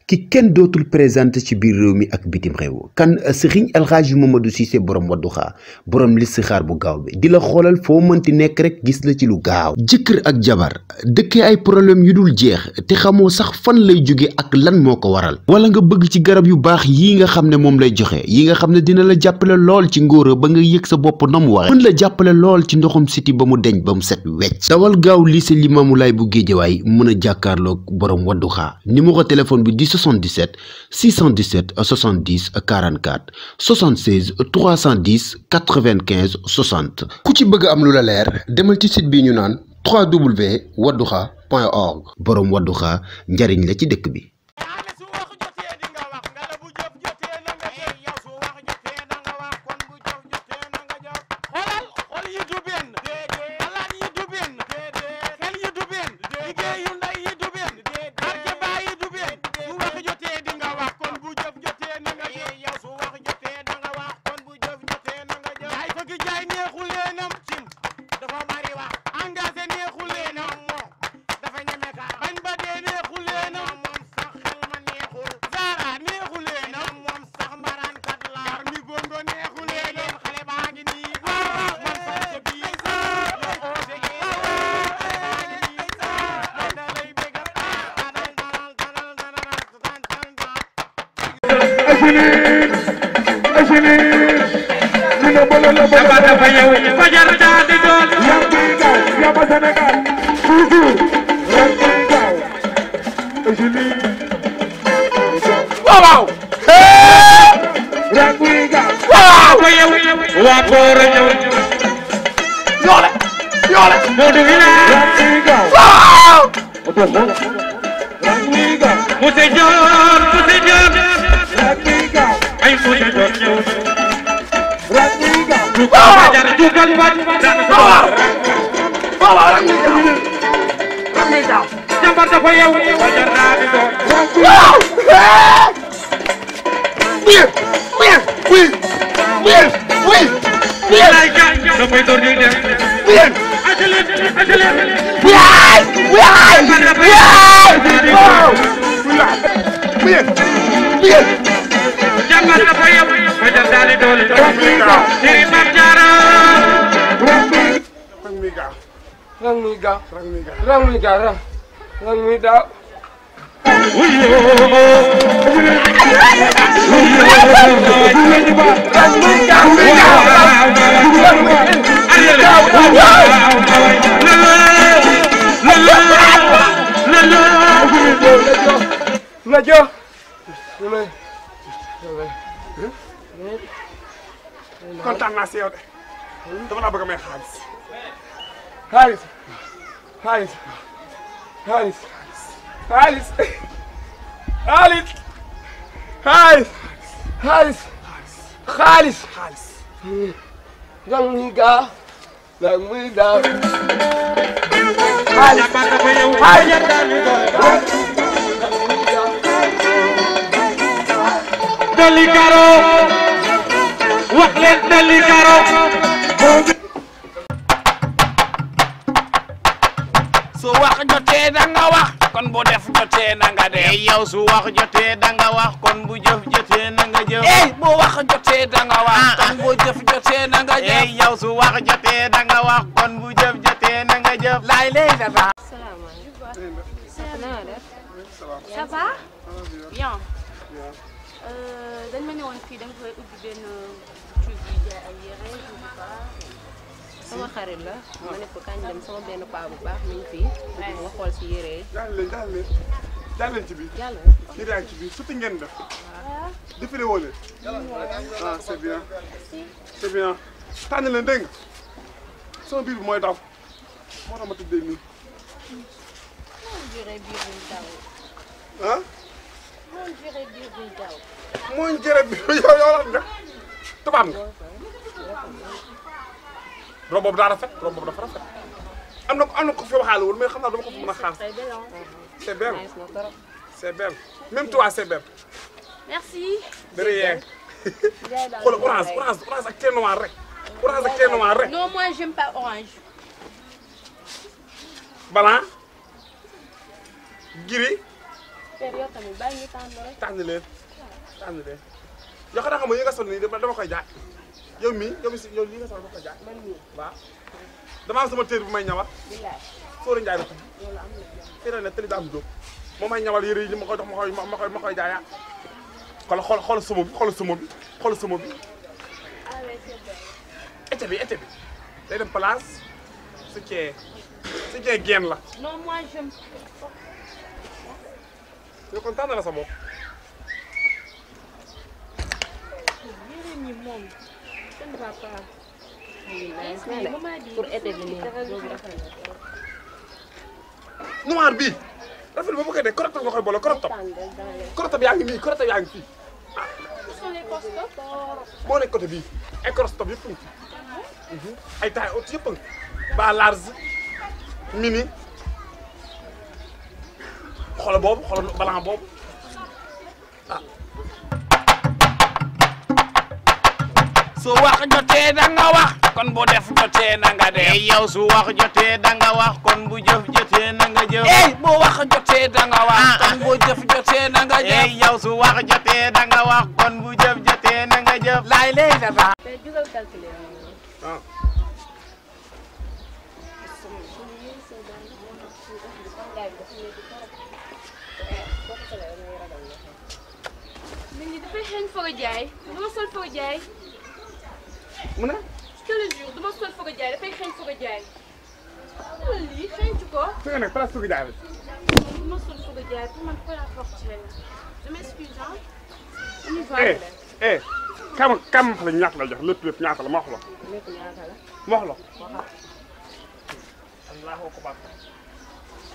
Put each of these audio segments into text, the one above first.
ki kenn dootul présenté ci biir réew mi ak bitim réew kan Serigne El Hadji Mamadou Cissé borom Wadduha borom listixaar bu gaaw bi di la xoolal foo mënti nekk rek gis la ci lu gaaw jëkkër ak jabar dëkkee ay problème yu dul jeex te xamoo sax fan lay jóge ak lan moo ko waral wala nga bëgg ci garab yu baax yii nga xam ne moom lay joxe yi nga xam ne dina la jàppale lool ci ngóora ba nga yëg sa bopp na mu waxe mën la jàppale lool ci ndoxum siti ba mu deñ ba mu set wecc dawal gaaw lycée Limamoulaye bu Géejawaay mën a jàkkaarloog borom Wadduha numéro téléphone bi di 77 617 70 44 76 310 95 60 ku ci bëgg am lu la leer demal ci site bi ñu naan www.wadduha.org borom Wadduha njariñ la ci dëkk bi. kontaan naa si yow de dama la bëgg a may xaalis su wax jotee da nga wax kon bu def jotee na nga def yow su wax jotee da nga wax kon bu jëf jotee na nga jëf bu wax jotee da nga wax kon bu jëf jotee na nga jëf yow su wax jotee da nga wax kon bu jëf jotee na nga jëf laay lay dara. Salaamaaleykum. Na nga def. Ça va? Bien. dañ ma ñëwoon fii da nga koy ubbi benn truc bi jaay ay yére je sais pas. sama xarit la ma ne ko kañ dem sama benn paa bu baax mi ngi fii nga xool si yére yi. jàll leen ci biir. yàlla yére yaa ngi ci biir surtout ngeen def. défilé woo leen. ah c'est bien. c'est bien. tànn leen dégg nga sama biir bi mooy daw moo tax ma tuddee nii. moo jëree biir buy daw. ah. moo jëree biir buy daw. moo jëree biir yow la nga tubaab nga. robe boobu daa rafet robe boobu dafa rafet am na ko fi waxaale wul mais xam naa dama ko fi mën a xaar. c'est belle c'est belle même toi c'est belle. merci. de rien. xoolal orange ak thé noir rek. orange ak thé noir rek. non moi j'aime pas orange. blanc. gris. père yow tamit bàyyi ñu tànn rek. tànn leen yow xanaa xam nga yi nga sol nii dama koy jaay yow mii yow lii nga sol dama koy jaay. man mii waaw dama am sama téere bu may ñawal. bilaay Sóora Ndiaye la tudd. loolu am na xëy na tëli daa am jóg moom may ñawal yére yi li ma koy dox ma koy jaayaat xool sama bi xool sama bi ah ouais c'est vrai. été bi day dem place su cee geen la. non moi j'aime. yow kon tànn la sa bopp. yére ñi moom ça ne va pas. pour été bi nii boobu rafet na. noir bii rafet ba bu koy dee crop top nga koy boole crop top yaa ngi nii crop top yaa ngi fii moo nekk côté bii ay crop top yëpp a ngi fi ay taille haute yëpp a ngi ba large mini xoolal boobu xoolal blanc boobu ah. su wax jotee da nga wax kon bu def jotee na nga def yow su wax jotee da nga wax kon bu jëf jotee na nga jëf bu wax jotee da nga wax kon bu jëf jotee na nga jëf yow su wax jotee da nga wax kon bu jëf jotee na nga jëf laay lay dafa mais jugal calculer ah. nit ñi dafay xeeñ foog a jaay dama sol foog a jaay. mu ne. je te le jure dama sol foog a jaay dafay xeeñ foog a jaay. wala lii xeeñtu ko. fi nga nekk place Fouga Ndiaye la. dama sol foog a jaay pour man pas la porter. je m'excuse hein. on y va. kam la ñaata la jox lépp ñaata la ma wax la. lépp ñaata la. ma wax la. allahu akbar.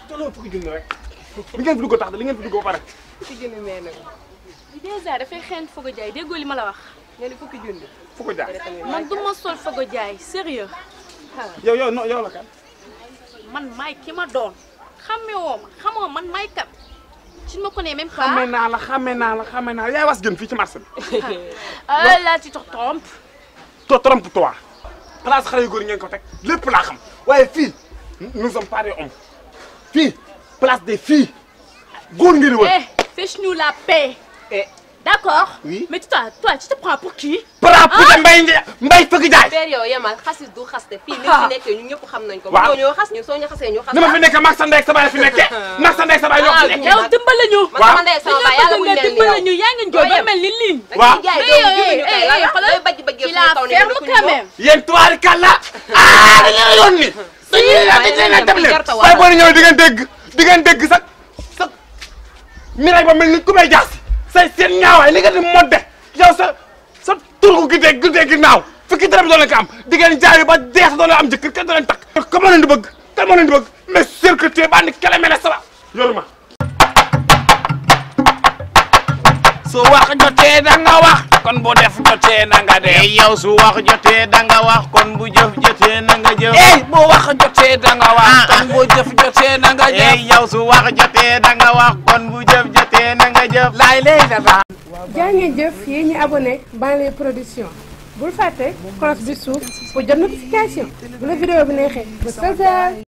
tolloo fukki junni rek. li ngeen fi dugg tax de li ngeen fi dugg ba pare. fukki junni mee nag. déjà dafay xeeñ foog a jaay déggoo li ma la wax. nga ni fukki junni. Fouga Ndiaye. man du ma sol foog a jaay sérieux. yow la kan. man maay ki ma doon. xamee woo ma xamoo man maay kat. tu ne me connais même pas. xamee naa la yaay was gën fii ci marché bi. ah là tu te trompes. trompe-toi. place xale yu góor ngeen ko teg lépp laa xam waaye fii nous sommes pas des hommes fii place des filles góor ngeen di wër. fiche-nous la paix. D'accord. Oui. Mais toi, tu te prends pour qui? Mbay Fouga Ndiaye. père yow yemal xasis du xaste fii li fi nekkee ñun ñëpp xam nañ ko. waaw ñoo xas ñun soo ñu xasee ñu xas. ni ma fi nekkee mag sa ndey ak sa baay fi nekkee. mag sa ndey ak sa baay yoo fi nekkee. yow dimbale ñu. man sama ndey ak sama baay yàlla buñ mel ni yow. dimbale ñu yaa ngi jooy ba mel ni ligne. waaw tu la ferme quand même. yéen tuwaari kàlla. dañu la yónni. dañu leen a demle waaye boo ñëwee di ngeen dégg sa miray ba mel ni ku may jaas say seen ñaawaay li nga di modde yow sa turku gi ginnaaw fukki dara bi doon ko am di ngeen jaayu ba dees doon am jëkkër kenn doon leen takk. kan moo leen di bëgg mais circuité ba ni kele mele saba yoruma. su wax jotee da nga wax kon bu def jotee na nga def yow su wax jotee da nga wax kon bu jëf jotee na nga jëf bu wax jotee da nga wax kon bu jëf jotee na nga jëf yow su wax jotee da nga wax kon bu jëf jotee na nga jëf laay lay dafa jaa ngeen jëf yéen ñi abonné Banlieue Production bul fàtte cloche bi suuf pour jot notification bu la vidéo bi neexee ba